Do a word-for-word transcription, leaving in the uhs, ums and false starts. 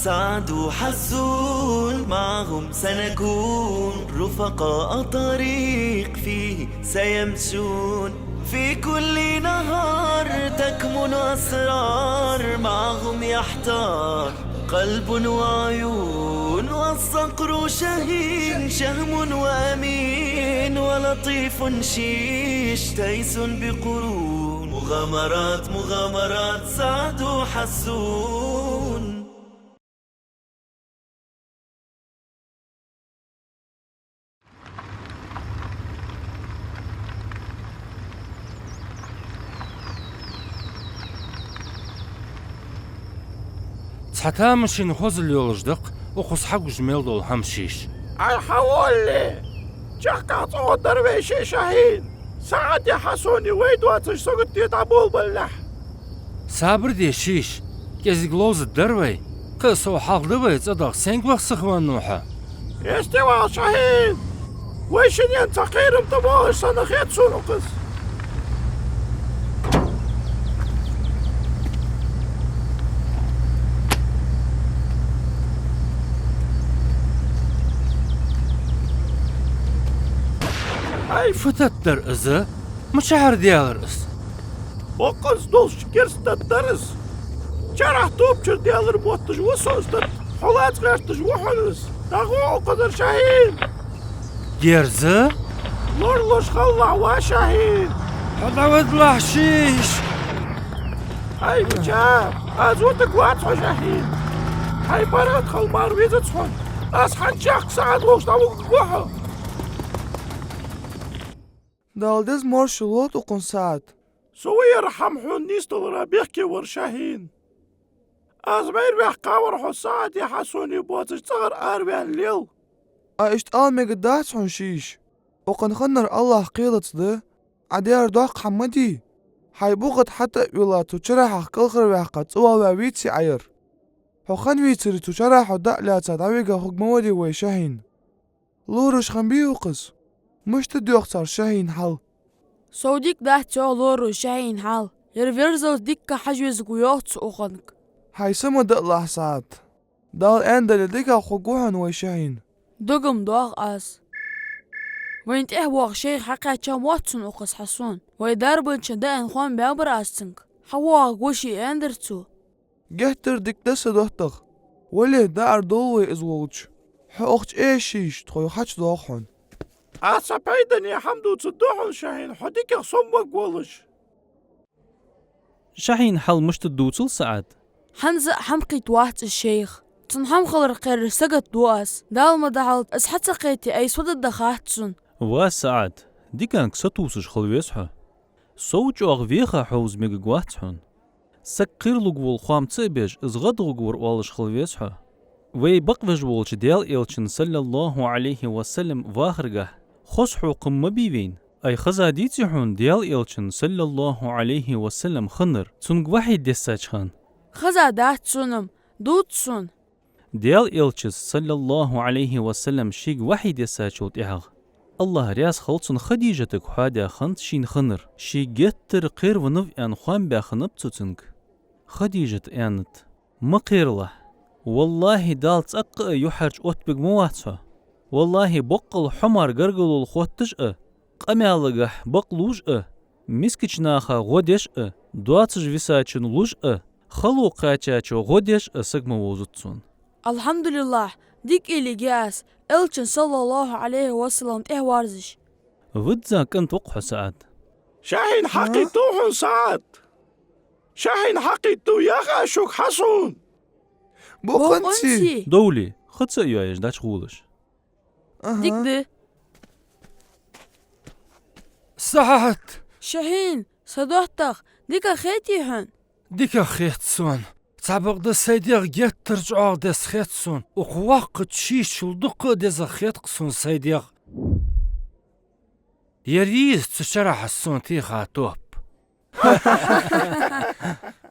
سعد وحسون، معهم سنكون رفقاء طريق فيه سيمشون. في كل نهار تكمن أسرار، معهم يحتار قلب وعيون. والصقر شهين، شهم وأمين، ولطيف شيش، تيس بقرون. مغامرات، مغامرات، سعد وحسون. Цхьа тамашийна хозал йолаш да-кх укхаза хьагуш мел дола хӀама, шиш. Ай, хьавоалале! Чехка цӀогӀа дар вай ший Шахьин. СаӀади Хьасуни вай доацаш саготе дӀаболабалалехь. Сабар де, шиш, кӀезига ловзаргдар вай. Кхы а сов хьалха да вай цӀадаха, сенга ваха сихвеннав хьо? Эстивал, Шахьин! Вай шиннена цхьа кхерам тӀабоагӀаш санна хет сона укхаза. Ай, фу тата дар из? Мичахьара даьлар из? Боккъонца долча керста тата дар из. Чарахь тоба чура даьлар мотташ ва со из тата. Хьо лаца гӀерташ ва хьона из. ДӀагӀо укхазара, Шахьин! Дерза? Лоралуш хилалахь, ва Шахьин! Хьо дӀавадалахь, шиш! Ай, мича, аз вутаргвац хьо, Шахьин! Хьай паргӀата хила мара везац хьона. Аз хьанчех СаӀад волча дӀавугаргва хьо. Дала деза маршо лолда укхунна, СаӀад. Со ваьр хӀама хьона нийсдалара бехке вар, Шахьин. Аз майра ваьккхавар хьо СаӀади Хьасуни боацача цӀагӀара араваьнна лел. А иштта ала мегаргдац хьона, шиш. Укхун хиннар АллахӀ кхелац да, Ӏа даьр доккха хӀама ма дий. Хьай букъ тӀа хьатӀа а вилла, цу чарахьах кӀалхарваьккха, цӀавала ваь веций Ӏа ер? Хьо хинна вийцаре, цу чарахьа дӀа а лаьца дӀавига хургма варий вай Шахьин? Лоралуш хиннабий укхаза? Мишта да йоах цар Шахьина хьал? Сов дика дац йоах лоралуш Шахьина хьал. Ер верзалца дикка хьажа везаргва йоах цо укхунга. Хьай са ма далалахь, СаӀад. Дала аьннадале дикагӀа хургва хьона вай Шахьин. Дог-м доагӀа аз. Вайна тӀехьа воагӀа шайх хьакхаьчав мотт сона укхаза, Хьасун. Вай дарбанчун даьна хоам баьбар аз цунга. ХьавоагӀаргва ше, аьннадар цо. Геттара дика да, са доттагӀа. Вале, даар долда вай из волча. Хьо укх чу эшийша, тхо юхача доагӀа хьона. Аз цхьа пайдане хӀама дувцаргда хьона, Шахьин, хьо дикагӀа сомаваргволаш. Шахьина хьал мишта да дувцал, СаӀад. ХӀанз а хӀама кхийтта вац из шайх. Цун хӀама хилар кхераш сагот ду аз. Дала ма дахьалда, из хьа ца кхете, айса фу дергда хац сона. Ва СаӀад, диканга сатувсаш хила веза хьо. Сов чӀоагӀа веха хьовза мегаргвац хьона. Саг кхералургвола хоам ца а беш, из гӀадгӀургвар оалаш хила веза хьо. Вай бакъвеш волча Даьла Элчан, саллаллахӀу Ӏалайхи ва саллам, вахаргахьа хоза хьокхам ма бий вайна. Ай, хеза деций хьона Даьла Элчан, саллаллахӀу Ӏалайхи ва саллам, хиннар, цунга вахьий дессача хана? Хеза дац сона-м, дувца сона. Даьла Элчас, саллаллахӀу Ӏалайхи ва саллам, шийга вахьий дессачул тӀехьагӀа, АллахӀ раьза хилва цунна, Хадижатага хьоадаь хиннад шийна хиннар, ше геттара кхеравеннав аьнна хоам баьхаб цо цунга. Хадижата аьннад: «Ма кхералахь. ВаллахӀи, Дала цӀаккха а юхьарча оттабергма вац хьо. ВаллахӀи, боккъал хьо мара гаргалол хотташ а, къамаьлагахьа бакълувш а, мискача наха гӀо деш а, доацаш висачунна луш а, хало кхаьчачоа гӀо деш а саг ма вовзац сона». АлхьамдулиллахӀ, дика уйла йигай аз, Элчан, саллаллахӀу Ӏалайхи ва саллам, тӀехьаварзаш. Визза кӀант ва-кх хьо, СаӀад. Шахьин хьакхийттав хьона, СаӀад? Шахьин хьакхийттав, яхаш шуга, Хьасун? Бокъонций. Довлий, хӀаца а йоаеш дӀачугӀолаш. Аха. Дика да. СаӀад! Шахьин, са доттагӀа, дика хетий хьона? Дика хет сона. Цхьабакъда, сай дегӀ геттара чӀоагӀа деза хет сона. Укх воккхача шийчул дукха а деза хет-кх сона сай дегӀ. Ер йий из цу чарахьа сона теха топ?